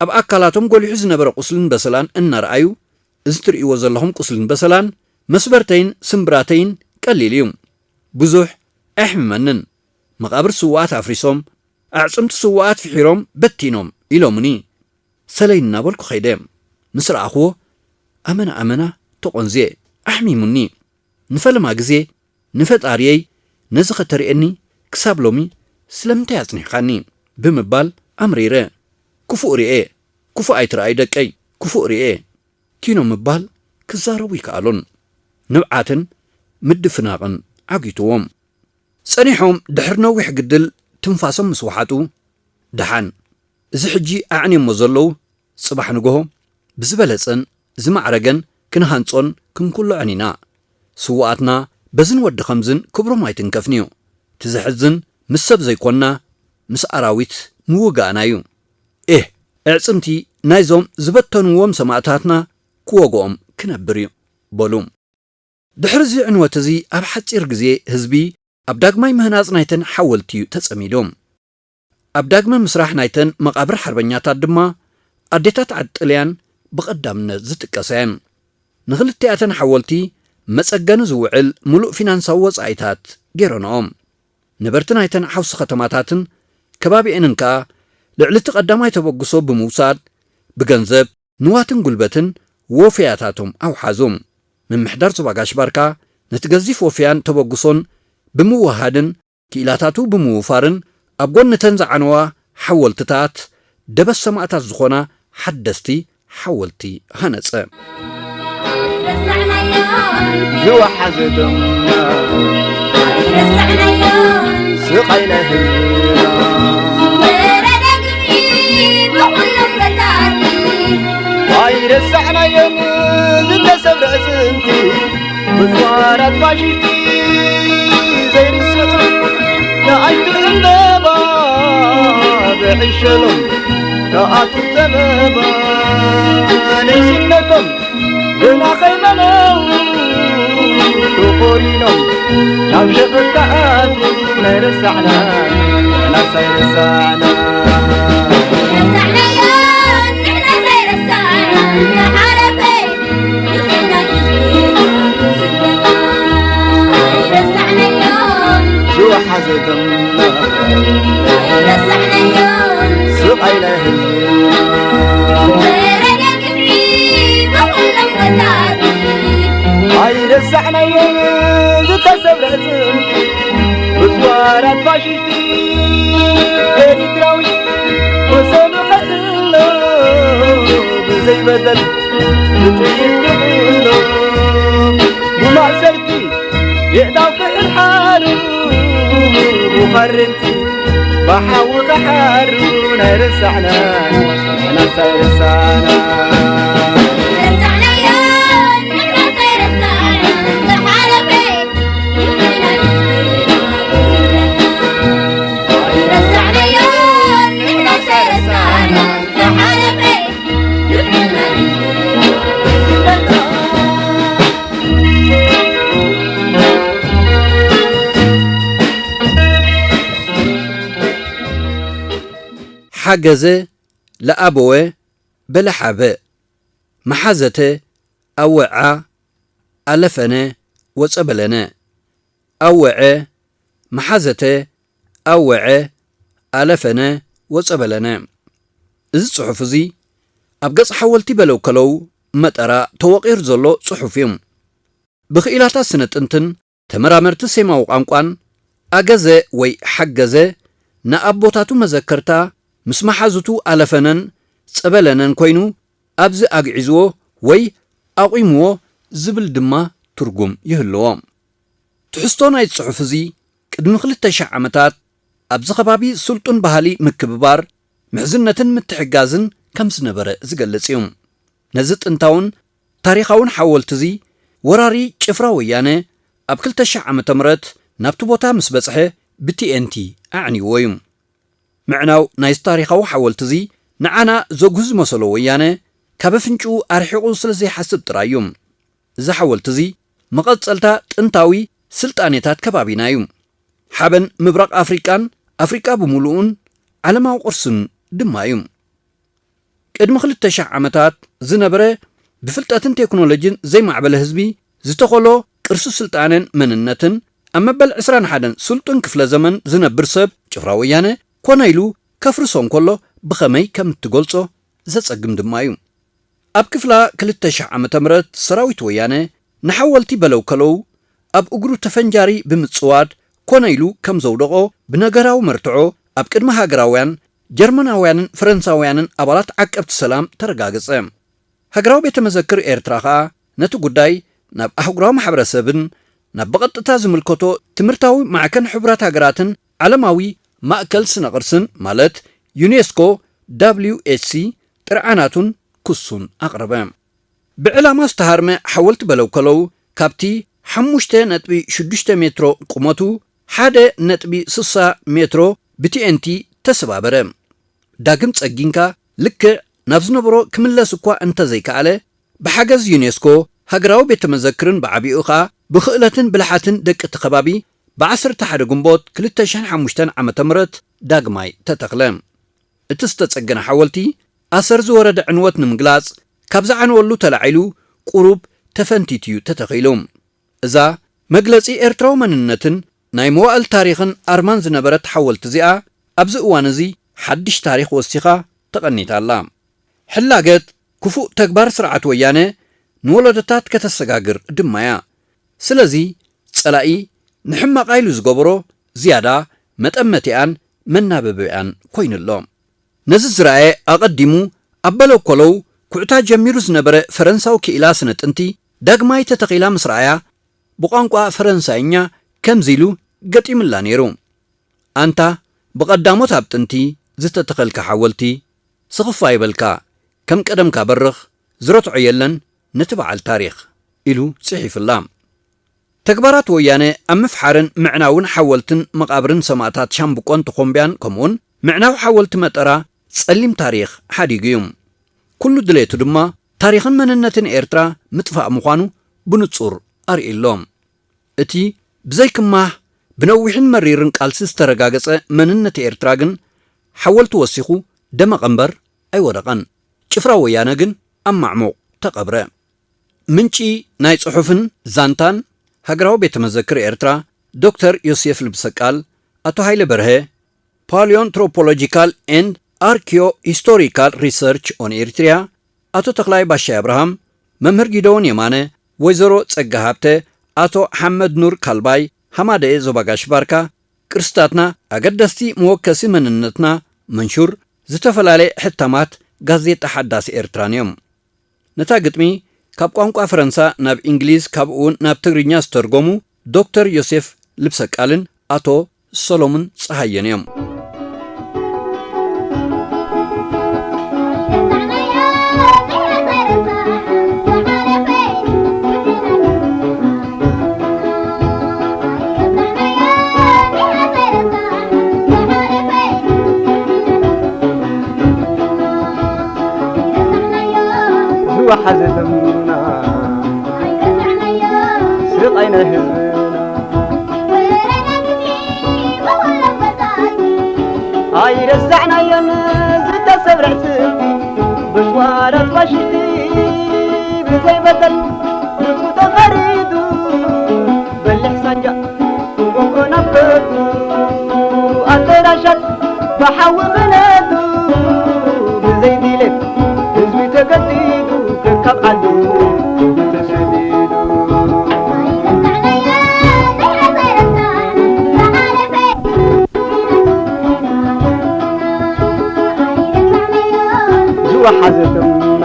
ኣብ ኣካላቶም ጎሊሑ ዝነበረ ቁስልን በሰላን እናረኣዩ፣ እዚ ትርእይዎ ዘለኹም ቁስልን በሰላን መስበርተይን ስምብራተይን ቀሊል እዩ። ብዙሕ ኣየሕምመንን። መቓብር ስዉኣት ኣፍሪሶም፣ ኣዕጽምቲ ስዉኣት ፍሒሮም በቲኖም ኢሎምኒ። ሰለይ እናበልኩ ኸይደ። ምስ ረኣኽዎ ኣመና ኣመና ተቖንዝየ። ኣሕሚሙኒ። ንፈለማ ግዜ ንፈጣሪየይ ነዚ ኸተርእየኒ ክሳብ ሎሚ ስለምንታይ ኣጽኒሕኻኒ? ብምባል ኣምሪረ። ክፉእ ርእየ፣ ክፉእ ኣይትረኣዩ ደቀይ፣ ክፉእ ርእየ። ኪኖ ምባል ክዛረቡ ይከኣሉን። ንብዓትን ምድፍናቕን ዓጊትዎም። ጸኒሖም ድሕሪ ነዊሕ ግድል ትንፋሶም ምስ ወሓጡ፣ ደሓን፣ እዚ ሕጂ ኣዕንዮሞ ዘለዉ ጽባሕ ንግሆ ብዝበለጸን ዝማዕረገን ክንሃንጾን ክንኩልዖን ኢና። ስዉኣትና በዝን ወዲ ኸምዝን ክብሮም ኣይትንከፍን'ዩ። እቲ ዘሕዝን ምስ ሰብ ዘይኮንና ምስ ኣራዊት ምውጋእና'ዩ። ኤህ፣ ኣዕጽምቲ ናይዞም ዝበተንዎም ሰማእታትና ክወግኦም ክነብር እዩ በሉ። ድሕሪ እዚ ዕንወት እዚ ኣብ ሓጺር ግዜ ህዝቢ ኣብ ዳግማይ ምህናጽ ናይተን ሓወልቲ እዩ ተጸሚዱ። ኣብ ዳግመ ምስራሕ ናይተን መቓብር ሓርበኛታት ድማ ኣዴታት ዓዲ ጥልያን ብቐዳምነት ዝጥቀሳ እየን። ንኽልቲኣተን ሓወልቲ መጸገኒ ዝውዕል ምሉእ ፊናንሳዊ ወጻኢታት ገይረንኦም። ነበርቲ ናይተን ሓውሲ ከተማታትን ከባቢኤንን ከኣ ልዕሊ እቲ ቀዳማይ ተበግሶ ብምውሳድ ብገንዘብ፣ ንዋትን ጉልበትን ወፈያታቶም ኣውሓዙ። ምምሕዳር ዞባ ጋሽ ባርካ ነቲ ገዚፍ ወፈያን ተበግሶን ብምውሃድን ክኢላታቱ ብምውፋርን ኣብ ጎኒ እተን ዝዓነዋ ሓወልትታት ደበስ ሰማእታት ዝኾና ሓደስቲ ሓወልቲ ሃነጸ። ዝወሓዘ ደምና ስቓይ ናይ ህዝብና ኣይረሳዕናዮን ዝተሰብረ ኣዕጽምቲ ብጽዋራት ፋሽስቲ ዘይርስዑ ንኣሽቱ ዕምበባ ብዕሸሎም ንኣቱ ዘበባ ንእስነቶም ግና ከይበለው ተኾሪኖም ናብ ሸፈት ክኣትዉ ናይ ረሳዕና ንሕናስ ኣይረሳዕና። ዝወሓዘ ደምና ስቓይ ናይ ህዝብና ኣይረሳዕናዮን ዝተሰብረ ኣዕጽምቲ ብጽዋራት ፋሽስቲ ኤሪትራዊ ወሰኑ ከእሎ ብዘይ በደል ብጥይት ክቕሎ ብማእሰርቲ የእዳው ክሕልሓሉ ብኸርንቲ ብሓዊ ክሓሩ ናይ ረሳዕና ንሕናስ ኣይረሳዕና። ሓገዘ ለአበወ በለሓበ፣ መሓዘተ አወዓ አለፈነ ወጸበለነ፣ አወዐ፣ መሓዘተ አወዐ አለፈነ ወጸበለነ። እዚ ጽሑፍ እዚ ኣብ ገጽ ሓወልቲ በለው ከለው መጠራ ተወቒሩ ዘሎ ጽሑፍ እዩ። ብኽኢላታት ስነ ጥንትን ተመራመርቲ ሴማዊ ቋንቋን ኣገዘ ወይ ሓገዘ ንኣቦታቱ መዘከርታ ምስ መሓዙቱ ኣለፈነን ጸበለነን ኮይኑ ኣብዚ ኣግዒዝዎ ወይ ኣቑምዎ ዝብል ድማ ትርጉም ይህልዎ። ትሕዝቶ ናይ ጽሑፍ እዚ ቅድሚ ክልተ ሽሕ ዓመታት ኣብዚ ከባቢ ስልጡን ባህሊ ምክብባር፣ ምሕዝነትን ምትሕጋዝን ከም ዝነበረ ዝገልጽ እዩ። ነዚ ጥንታውን ታሪኻውን ሓወልቲ እዚ ወራሪ ጭፍራ ወያነ ኣብ ክልተ ሽሕ ዓመተ ምህረት ናብቲ ቦታ ምስ በጽሐ ብቲ ኤን ቲ ኣዕንይዎ እዩ። ምዕናው ናይዚ ታሪኻዊ ሓወልቲ እዚ ንዓና ዘጉህ ዝመሰሎ ወያነ ካብ ኣፍንጭኡ ኣርሒቑ ስለ ዘይሓስብ ጥራይ እዩ። እዚ ሓወልቲ እዚ መቐጸልታ ጥንታዊ ስልጣኔታት ከባቢና እዩ። ሓበን ምብራቕ ኣፍሪቃን ኣፍሪቃ ብምሉኡን ዓለማዊ ቅርስን ድማ እዩ። ቅድሚ ክልተ ሽሕ ዓመታት ዝነበረ ብፍልጠትን ቴክኖሎጂን ዘይማዕበለ ህዝቢ ዝተኸሎ ቅርሲ ስልጣነን መንነትን ኣብ መበል ዕስራን ሓደን ስልጡን ክፍለ ዘመን ዝነብር ሰብ ጭፍራ ወያነ ኮነ ኢሉ ከፍርሶ እንከሎ ብኸመይ ከም እትገልጾ ዘጸግም ድማ እዩ። ኣብ ክፍላ ክልተ ሽሕ ዓመተ ምህረት ሰራዊት ወያነ ንሓወልቲ በለው ከለው ኣብ እግሩ ተፈንጃሪ ብምጽዋድ ኮነ ኢሉ ከም ዘውደቖ ብነገራዊ መርትዖ ኣብ ቅድሚ ሃገራውያን፣ ጀርመናውያንን ፈረንሳውያንን ኣባላት ዓቀብቲ ሰላም ተረጋገጸ። ሃገራዊ ቤተ መዘክር ኤርትራ ከኣ ነቲ ጉዳይ ናብ ኣህጉራዊ ማሕበረሰብን ናብ ብቐጥታ ዝምልከቶ ትምህርታዊ ማዕከን ሕቡራት ሃገራትን ዓለማዊ ማእከል ስነ ቅርስን ማለት ዩኔስኮ፣ ደብሊው ኤች ሲ፣ ጥርዓናቱን ክሱን ኣቕረበ። ብዕላማ ዝተሃርመ ሓወልቲ በለው ከለው ካብቲ ሓሙሽተ ነጥቢ ሽዱሽተ ሜትሮ ቁመቱ ሓደ ነጥቢ ስሳ ሜትሮ ብቲ ኤን ቲ ተሰባበረ። ዳግም ጸጊንካ ልክዕ ናብ ዝነበሮ ክምለስ እኳ እንተዘይከኣለ፣ ብሓገዝ ዩኔስኮ፣ ሃገራዊ ቤተ መዘክርን ብዓቢኡ ኸኣ ብኽእለትን ብልሓትን ደቂ እቲ ከባቢ ብ ዓሰርተ ሓደ ግንቦት ክልተ ሽሕን ሓሙሽተን ዓመተ ምህረት ዳግማይ ተተኽለ። እቲ ዝተጸገነ ሓወልቲ፣ ኣሰር ዝወረደ ዕንወት ንምግላጽ፣ ካብ ዝዓነወሉ ተላዒሉ፣ ቁሩብ ተፈንቲቱ እዩ ተተኺሉ። እዛ መግለጺ ኤርትራዊ መንነትን ናይ መዋእል ታሪኽን ኣርማን ዝነበረት ሓወልቲ እዚኣ፣ ኣብዚ እዋን እዚ ሓድሽ ታሪኽ ወሲኻ ተቐኒታ ኣላ። ሕላገት ክፉእ ተግባር ስርዓት ወያነ ንወለዶታት ከተሰጋግር ድማ እያ። ስለዚ፣ ጸላኢ ንሕማቕ ኢሉ ዝገበሮ ዝያዳ መጠመቲኣን መናበቢኣን ኮይኑ ኣሎ። ነዚ ዝረኣየ፣ ኣቐዲሙ ኣብ በለኮለው ኩዕታ ጀሚሩ ዝነበረ ፈረንሳዊ ክኢላ ስነ ጥንቲ፣ ዳግማይ ተተኺላ ምስ ረኣያ፣ ብቋንቋ ፈረንሳይኛ ከምዚ ኢሉ ገጢምላ ነይሩ። ኣንታ ብቐዳሞት ኣብ ጥንቲ ዝተተኸልካ ሓወልቲ፣ ስኽፍ ኣይበልካ፣ ከም ቀደምካ በርኽ፣ ዝረትዖ የለን ነቲ በዓል ታሪኽ፣ ኢሉ ጽሒፍላ። ተግባራት ወያነ ኣብ ምፍሓርን ምዕናውን ሓወልትን መቓብርን ሰማእታት ሻምብቆን ተኾምብያን፣ ከምኡውን ምዕናው ሓወልቲ መጠራ ጸሊም ታሪኽ ሓዲጉ እዩ። ኩሉ ድሌቱ ድማ ታሪኽን መንነትን ኤርትራ ምጥፋእ ምዃኑ ብንጹር ኣርእዩ ኣሎ። እቲ ብዘይክማህ ብነዊሕን መሪርን ቃልሲ ዝተረጋገጸ መንነት ኤርትራ ግን ሓወልቲ ወሲኹ ደመቐ እምበር ኣይወደቐን። ጭፍራ ወያነ ግን ኣብ ማዕሙቕ ተቐብረ። ምንጪ ናይ ጽሑፍን ዛንታን፣ ሃገራዊ ቤተ መዘክር ኤርትራ፣ ዶክተር ዮሴፍ ልብሰቃል፣ ኣቶ ሃይለ በርሀ፣ Paleoanthropological and Archaeohistorical Research on Eritrea፣ ኣቶ ተኽላይ ባሻይ ኣብርሃም፣ መምህር ጊደዎን የማነ፣ ወይዘሮ ጸጋ ሃብተ፣ ኣቶ ሓመድ ኑር ካልባይ፣ ሃማደኤ ዞባ ጋሽ ባርካ፣ ቅርስታትና፣ ኣገደስቲ መወከሲ መንነትና፣ መንሹር፣ ዝተፈላለየ ሕታማት ጋዜጣ ሓዳስ ኤርትራን እዮም። ነታ ግጥሚ ካብ ቋንቋ ፈረንሳ ናብ እንግሊዝ፣ ካብኡ እውን ናብ ትግርኛ ዝተርጎሙ ዶክተር ዮሴፍ ልብሰቃልን ኣቶ ሰሎሙን ጸሃየን እዮም። ዝወሓዘ ደምና ስቓይ ናይ ህዝብና ኣይረሳዕናዮን ዝተሰብረ ስልቲ ብጽዋራት ፋሽስቲ ብዘይ በደል ንሱ ተፈሪዱ በሊሕ ሳንጃ ሞንጎ ናብ ከርቱ ኣደራሻት ብሓዊ ብነቱ ብዘይ ድሌት ህዝቢ ተገዲዱ ከካብ ዓዱ ተሰዲዱ። ዝወሓዘ ደምና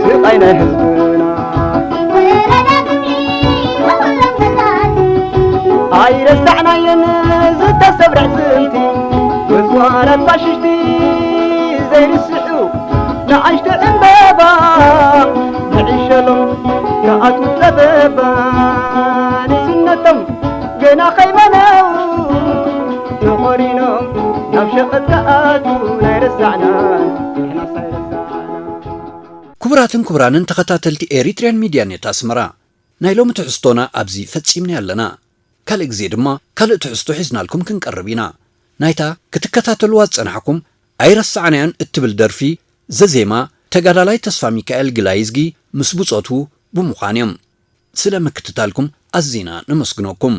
ስቓይ ናይ ህዝብና ኣይረሳዕናዮን ዝተሰብረ ኣዕፅምቲ ብፅዋራት ፋሽስቲ ዘይርስዑ ንኣሽቱ ዕምበባ ንዕሸሎም ክኣትዉ ፀበባ ንእስነቶም ገና ከይመነው ተኾሪኖም ናብ ሸቐጥ ክኣትዉ ናይ ረሳዕናን ንሕናስ ኣይረሳዕናን። ክቡራትን ክቡራንን ተኸታተልቲ ኤሪትሪያን ሚድያ ኔት ኣስመራ፣ ናይ ሎሚ ትሕዝቶና ኣብዚ ፈጺምና ኣለና። ካልእ ግዜ ድማ ካልእ ትሕዝቶ ሒዝናልኩም ክንቀርብ ኢና። ናይታ ክትከታተልዋ ዝጸናሕኩም ኣይረሳዕናዮን እትብል ደርፊ ዘዜማ ተጋዳላይ ተስፋ ሚካኤል ግላይዝጊ ምስ ብጾቱ ብምዃን እዮም። ስለ ምክትታልኩም ኣዚና ነመስግነኩም።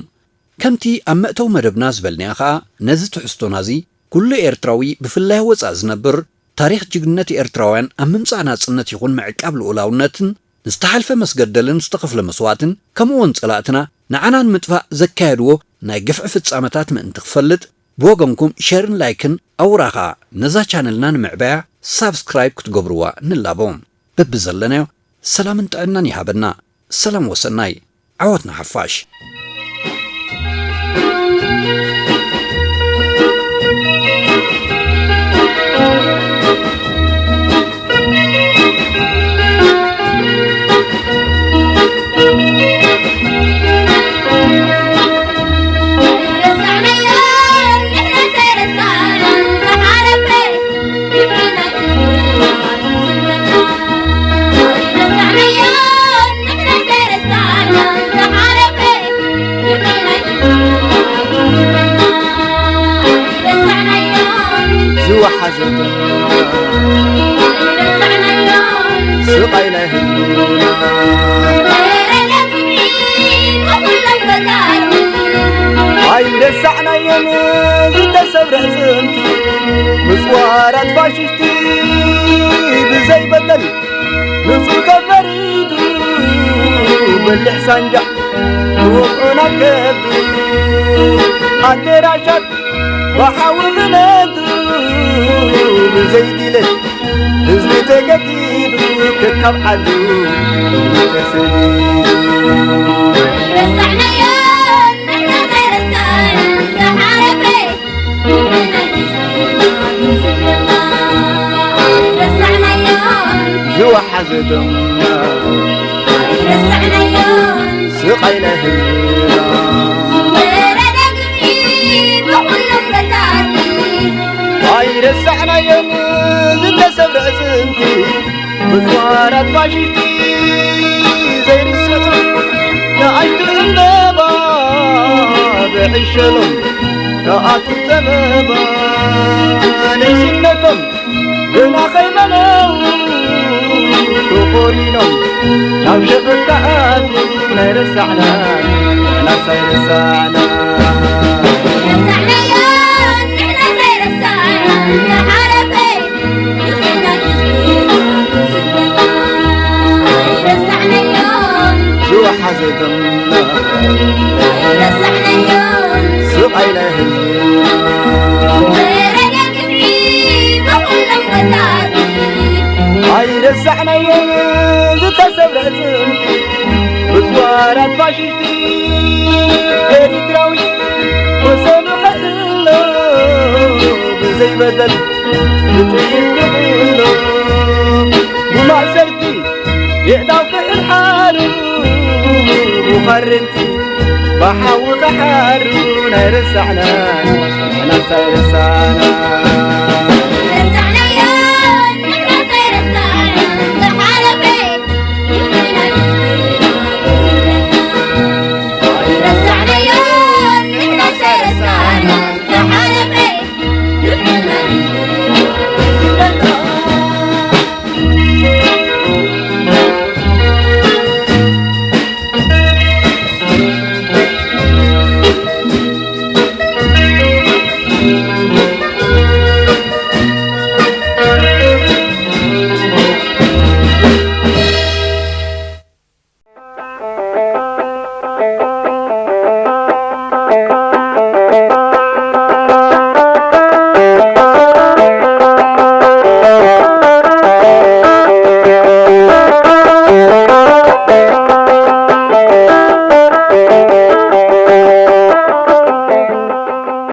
ከምቲ ኣብ መእተዊ መደብና ዝበልናዮ ኸኣ፣ ነዚ ትሕዝቶና እዚ ኩሉ ኤርትራዊ ብፍላይ ወጻኢ ዝነብር ታሪኽ ጅግንነት ኤርትራውያን ኣብ ምምጻእ ናጽነት ይኹን ምዕቃብ ልኡላውነትን ንዝተሓልፈ መስገደልን ዝተኸፍለ መስዋእትን ከምኡውን ጸላእትና ንዓና ንምጥፋእ ዘካየድዎ ናይ ግፍዒ ፍጻመታት ምእንቲ ክፈልጥ ብወገንኩም ሸርን ላይክን ኣውራ ኸኣ ነዛ ቻነልና ንምዕባያ ሳብስክራይብ ክትገብርዋ ንላቦ። በብዘለናዮ ሰላምን ጥዕናን ይሃበና። ሰላም ወሰናይ። ዓወት ንሓፋሽ። ስቓይ ናይ ህዝብና ኣይረሳዕናዮን ዝተሰብረ ኣዕፅምቲ፣ ምፅዋራት ፋሽስቲ ብዘይ በደል ንጹህ ተፈሪዱ፣ በሊሕ ሳንጃ ንወቕዑ ናብ ከብዱ፣ ኣደራሻት ብሓዊ ክነዱ፣ ብዘይ ድሌት ህዝቢ ተገዲዱ፣ ከካብ ዓዱ ተሰዲዱ። ረሳዕናዮ ንሕና ዘይረሳዕና ዝሓረፈ ዝወሓዘ ደምና ስቓይ ናይ ህዝብና ኣይረሳዕናዮን ዝተሰብረ ኣዕፅምቲ ብፅዋራት ፋሽስቲ ዘይርስዑ ንኣሽቱ ዕምበባ ብዕሸሎም ተኣትዉ ፀበባ ንእስነቶም ግና ከይመነው ተቖሪኖም ናብ ሸቐጥ ክኣትዉ ናይ ረሳዕና ንሕናስ ኣይረሳዕና። ረሳዕናዮ ንሕና ዘይረሳዕና ዝሓለፈ ንሕና ንሕና ስደታ ኣይረሳዕናዮ ዝወሓዘ ደምና ኣይረሳዕናዮ ስቓይ ናይ ህዝብና ኣይረሳዕናዮን ዝተሰብረ ኣዕፅምቲ ብፅዋራት ፋሽስቲ ኤሪትራዊ ወሰኑ ከሕሎ ብዘይ በደል ብጥይት ክሕሎ ብማእሰርቲ የእዳው ክሕርሓሩ ብኻርንቲ ብሓዊ ክሓሩ ናይ ረሳዕና ንሕናስ ኣይረሳዕና